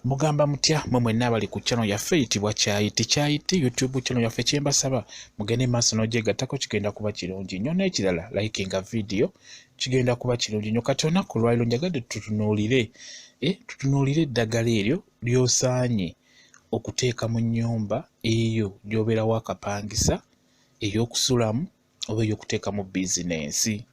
Mugamba mutya mwe mwenna abali ku channel yaffe eyitibwa Kyayiti Kyayiti YouTube channel yaffe? Kyembasaba mugende maaso n'ogyegattako, kigenda kuba kirungi nnyo. N'ekirala, likinga video, kigenda kuba kirungi nnyo. Kati olunaku olwaliro njagadde tutunuulire eddagala eryo ly'osaanye okuteeka mu nnyumba eyo gy'obeerawo akapangisa, ey'okusulamu oba ey'okuteekamu bizinensi.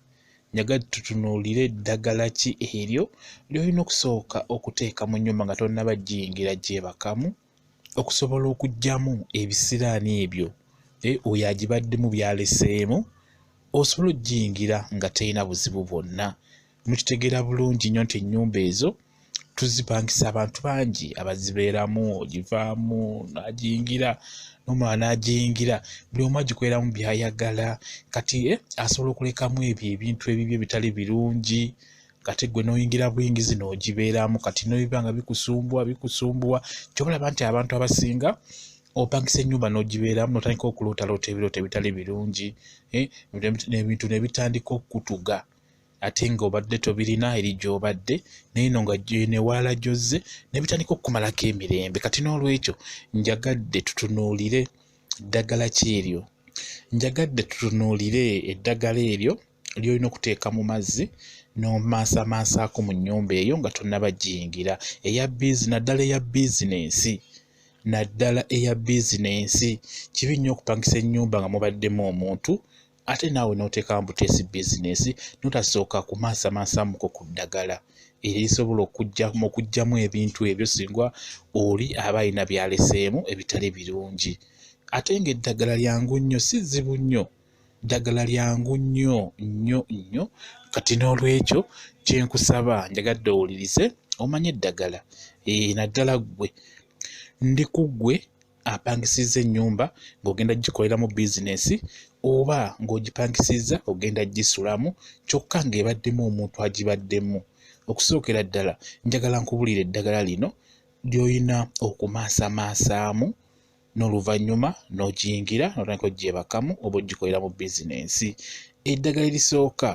Njagadde tutunuulire eddagala ki eryo ly'olina okusooka okuteeka mu nnyumba nga tonnaba giyingira gyebakamu, okusobola okuggyamu ebisiraani ebyo oyo agibaddemu by'aleseemu, osobola okugiyingira nga terina buzibu bwonna. Mukitegeera bulungi nnyo nti ennyumba ezo tuzipangisa abantu bangi abazibeeramu, ogivaamu n'agiyingira n'omulala n'agiyingira, buli omu agikoleramu by'ayagala. Kati asobola okulekamu ebyo ebintu ebibye ebitali birungi, kati ggwe n'oyingira buyingizi n'ogibeeramu, kati n'ebiba nga bikusumbuwa bikusumbuwa. Ky'oba olaba nti abantu abasinga opangisa ennyumba n'ogibeeramu n'otandika okulootaloota ebirooto ebitali birungi, ebintu ne bitandika okukutuga, ate ng'obadde tobirina eri gy'obadde, naye nno nga eno ewalala gy'ozze ne bitandika okukumalako emirembe. Kati n'olwekyo njagadde tutunuulire ddagala ki eryo, njagadde tutunuulire eddagala eryo ly'olina okuteeka mu mazzi n'omansamansaako mu nnyumba eyo nga tonnaba giyingira, eya bizi, naddala eya bizinensi, naddala eya bizinensi. Kibi nnyo okupangisa ennyumba nga mubaddemu omuntu, ate naawe n'oteekamu buteesi bizinensi n'otasooka kumansamansamuko ku ddagala erisobola okuggyamu ebintu ebyo singa oli aba alina by'aleseemu ebitali birungi. Ate ng'eddagala lyangu nnyo, si zzibu nnyo, ddagala lyangu nnyo nnyo nnyo. Kati n'olwekyo kye nkusaba, njagadde owulirize omanye eddagala, naddala ggwe ndi ku ggwe apangisizza ennyumba ng'ogenda gikoleramu bizinensi oba ng'ogipangisizza ogenda gisulamu, kyokka ng'ebaddemu omuntu agibaddemu. Okusookera ddala njagala nkubuulire eddagala lino ly'olina okumansamansaamu n'oluvannyuma n'ogiyingira n'otandika ogyebakamu oba ogikoleramu bizinensi. Eddagala erisooka,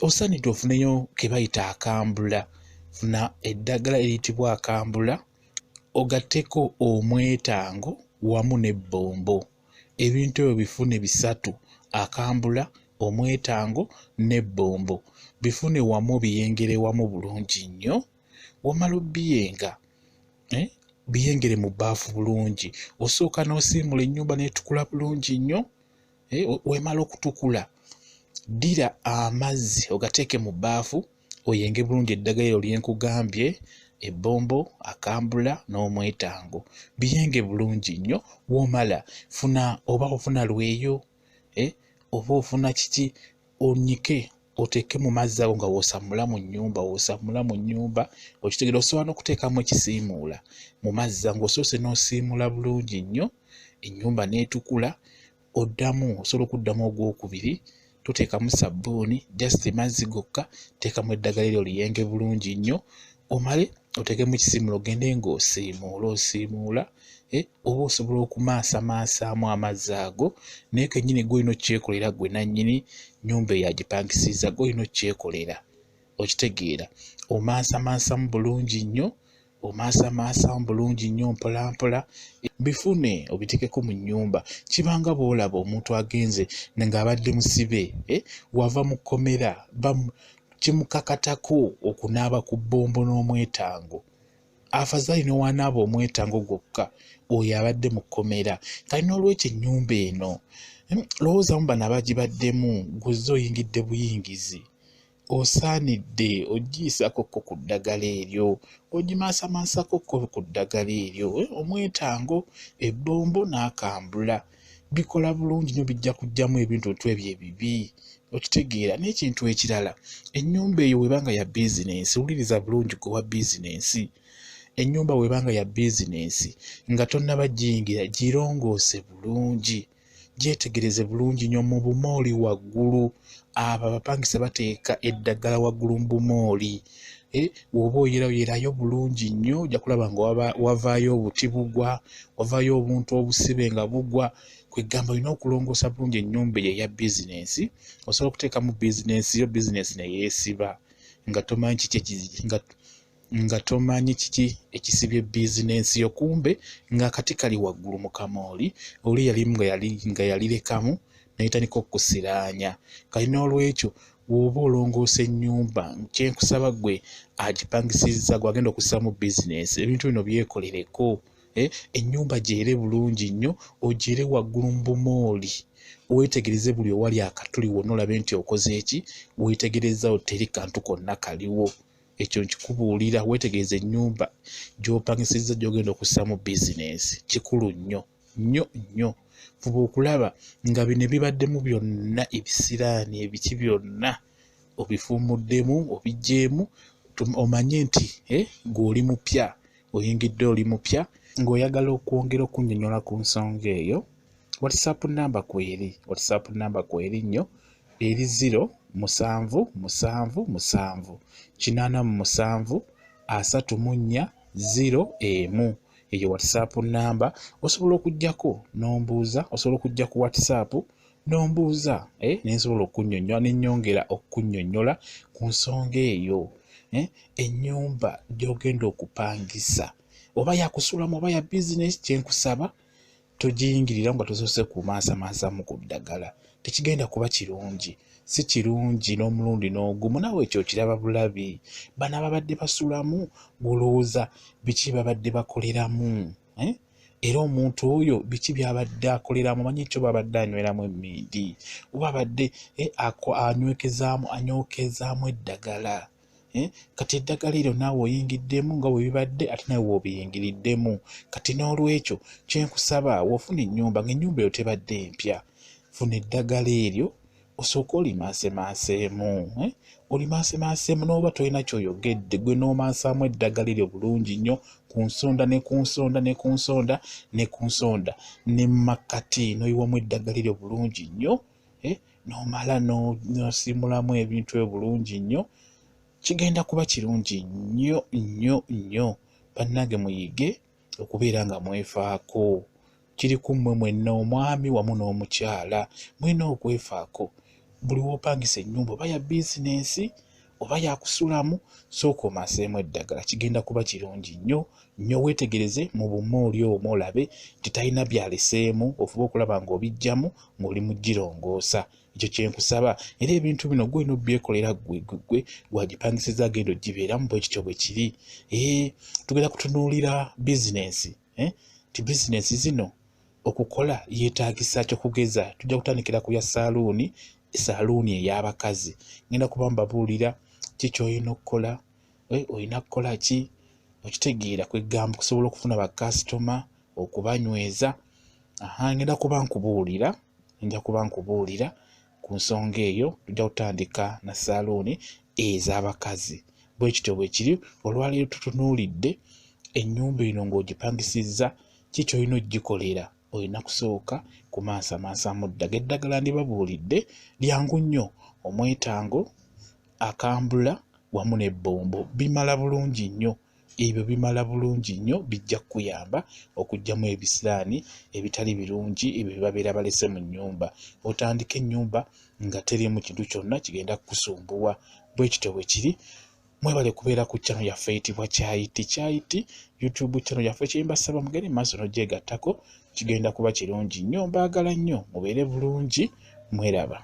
osaanidde ofuneyo ke bayita akambula. Funa eddagala eriyitibwa akambula, ogatteko omwetango wamu n'ebbombo. Ebintu ebyo bifune bisatu: akambula, omwetango n'ebbombo. Bifune wamu, obiyengere wamu bulungi nnyo. W'omala obbiyenga, biyengere mu bbaafu bulungi. Osooka n'osiimuula ennyumba n'etukula bulungi nnyo. W'emala okutukula, ddira amazzi ogateeke mu bbaafu, oyenge bulungi eddagala eryo lye nkugambye, ebbombo, akambula n'omwetango. Biyenge bulungi nnyo. W'omala funa oba ofuna lweyo, oba ofuna kiki, onyike oteeke mu mazzi ago nga w'osammula mu nnyumba, w'osammula mu nnyumba. Okitegeera, osobola n'okuteekamu ekisiimuula mu mazzi ng'osoose n'osiimuula bulungi nnyo ennyumba n'etukula. Oddamu, osobola okuddamu ogwokubiri, toteekamu sabbuuni, just mazzi gokka, teekamu eddagala eryo oliyenge bulungi nnyo, omale oteekemu ekisiimuula ogende ng'osiimuula osiimuula, oba osobola okumansamansaamu amazzi ago, naye kennyini ggwe olina okkyekolera, ggwe nannyini nnyumba eyo agipangisizza, ggwe olina okkyekolera. Okitegeera, omansamansamu bulungi nnyo, omansamansamu bulungi nnyo mpola mpola, bifune obiteekeko mu nnyumba. Kibanga bw'olaba omuntu agenze ng'abadde musibe, wava mu kkomera, kimukakatako okunaaba ku bbombo n'omwetango. Afazaali n'owanaaba omwetango gwokka oyo abadde mu kkomera. Kale n'olwekyo ennyumba eno, lowoozaamu bano abagibaddemu, ggwe ozze oyingidde buyingizi, osaanidde ogiyisaakokko ku ddagala eryo, ogimansamansaakokko ku ddagala eryo, omwetango, ebbombo n'akambula. Bikola bulungi nnyo, bijja kuggyamu ebintuntu ebyo ebibi. Okitegeera. N'ekintu ekirala, ennyumba eyo bw'eba nga ya bizinensi, wuliriza bulungi ggwe owa bizinensi, ennyumba bw'eba nga ya bizinensi nga tonnaba giyingira, girongoose bulungi, gyetegereze bulungi nnyo mu bumooli waggulu. Abo abapangisa bateeka eddagala waggulu mu bumooli. Bw'oba oyerayoyerayo bulungi nnyo, ojja kulaba nga wavaayo obuti bugwa, wavaayo obuntu obusibe nga bugwa. Kwegamba olina okulongoosa bulungi ennyumba eyo eya bizinensi, osobola okuteekamu bizinensi yo, bizinensi ne yeesiba nga tomanyi kiki. nga tomanyi kiki ekisibye bizinensi yo, kumbe ng'akati kali waggulu mu kamooli, oli yalimu nga yalirekamu n'etandika okukusiraanya. Kati n'olwekyo bw'oba olongoosa ennyumba, kye nkusaba ggwe agipangisizza, gw'agenda okussaamu bizinensi, ebintu bino byekolereko. Ennyumba gyere bulungi nnyo, ogyere waggulu mu bumooli, weetegereze buli owali akatuli wonna olabe nti okoze ki, weetegerezaawo teri kantu konna kaliwo. Ekyo nkikubuulira, weetegereze ennyumba gy'opangisizza gy'ogenda okussaamu bizinensi, kikulu nnyo nnyo nnyo. Fuba okulaba nga bino ebibaddemu byonna, ebisiraani ebiki byonna obifuumuddemu, obiggyeemu, omanye nti ggwe oli mupya, oyingidde oli mupya. Ng'oyagala okwongera okunnyonnyola ku nsonga eyo, WhatsApp namba kweri, WhatsApp namba kweri nnyo, eri 0 7 7 7 87 34 0 1. Eyo WhatsApp namba osobola okujjako n'ombuuza, osobola okujja ku WhatsApp n'ombuuza, ne nsobola okunnyonnyola, ne nnyongera okukunnyonnyola ku nsonga eyo. Ennyumba gy'ogenda okupangisa oba yakusulamu oba ya bizinesi, kye nkusaba togiyingirira nga tosoose kumansamansamu ku ddagala, tekigenda kuba kirungi, si kirungi n'omulundi n'ogumu. Naawe ekyo okiraba bulabi, bano ababadde basulamu gw'olowooza biki babadde bakoleramu, era omuntu oyo biki by'abadde akoleramu, omanyi kyo babadde anyweramu emmindi, oba abadde anyookezaamu eddagala. Kati eddagala eryo naawe oyingiddemu nga bwe bibadde, ate naawe w'obiyingiriddemu. Kati n'olwekyo kye nkusaba, w'ofuna ennyumba ng'ennyumba eyo tebadde mpya, funa eddagala eryo osooke olimansemanseemu, olimansemanseemu n'oba tolina ky'oyogedde, gwe n'omansaamu eddagala eryo bulungi nnyo ku nsonda ne ku nsonda ne ku nsonda ne ku nsonda ne mu makkati, n'oyiwamu eddagala eryo bulungi nnyo, n'omala n'osiimulamu ebintu ebyo bulungi nnyo. Kigenda kuba kirungi nnyo nnyo nnyo. Bannange muyige okubeera nga mwefaako, kiri ku mmwe mwenna, omwami wamu n'omukyala, mulina okwefaako. Buli w'opangisa ennyumba oba ya bizinensi oba yakusulamu, sooka omanseemu eddagala, kigenda kuba kirungi nnyo nnyo. Weetegereze mu bumooli omwo olabe nti talina by'aleseemu, ofube okulaba ng'obiggyamu ng'oli mu ggirongoosa. Ekyo kye nkusaba. Era ebintu bino ggwe olina obbyekolera ggwe ggwe gw'agipangisizza agenda oggibeeramu, bwe kityo bwe kiri. Tugenda kutunuulira bizinensi, nti bizinensi zino okukola yeetaagisa kyokugeza. Tujja kutandikira ku ya saaluuni, saaluuni ey'abakazi. Ngenda kuba mbabuulira ki ky'olina okukola, olina kukola ki, okitegeera, kwegamba okusobola okufuna bakasitoma, okubanyweza. Ngenda kuba nkubuulira, nja kuba nkubuulira ku nsonga eyo. Tujja kutandika na saaluuni ez'abakazi. Bwe kityo bwe kiri. Olwaleero tutunuulidde ennyumba eno ng'ogipangisizza, ki ky'olina ogikolera. Olina kusooka kumansamansamu ddagala. Eddagala ndibabuulidde lyangu nnyo, omwetango, akambula wamu n'ebbombo bimala bulungi nnyo. Ebyo bimala bulungi nnyo, bijja kukuyamba okuggyamu ebisiraani ebitali birungi ebyo bye babeera balese mu nnyumba. Otandike ennyumba nga teriimu kintu kyonna kigenda kukusumbuwa. Bwe kityo bwe kiri. Mwebale kubeera ku channel yaffe eyitibwa Kyayiti Kyayiti, YouTube channel yaffe. Kye mbasaba mugende mu maaso n'ogyegattako, kigenda kuba kirungi nnyo. Mbaagala nnyo, mubeere bulungi, mweraba.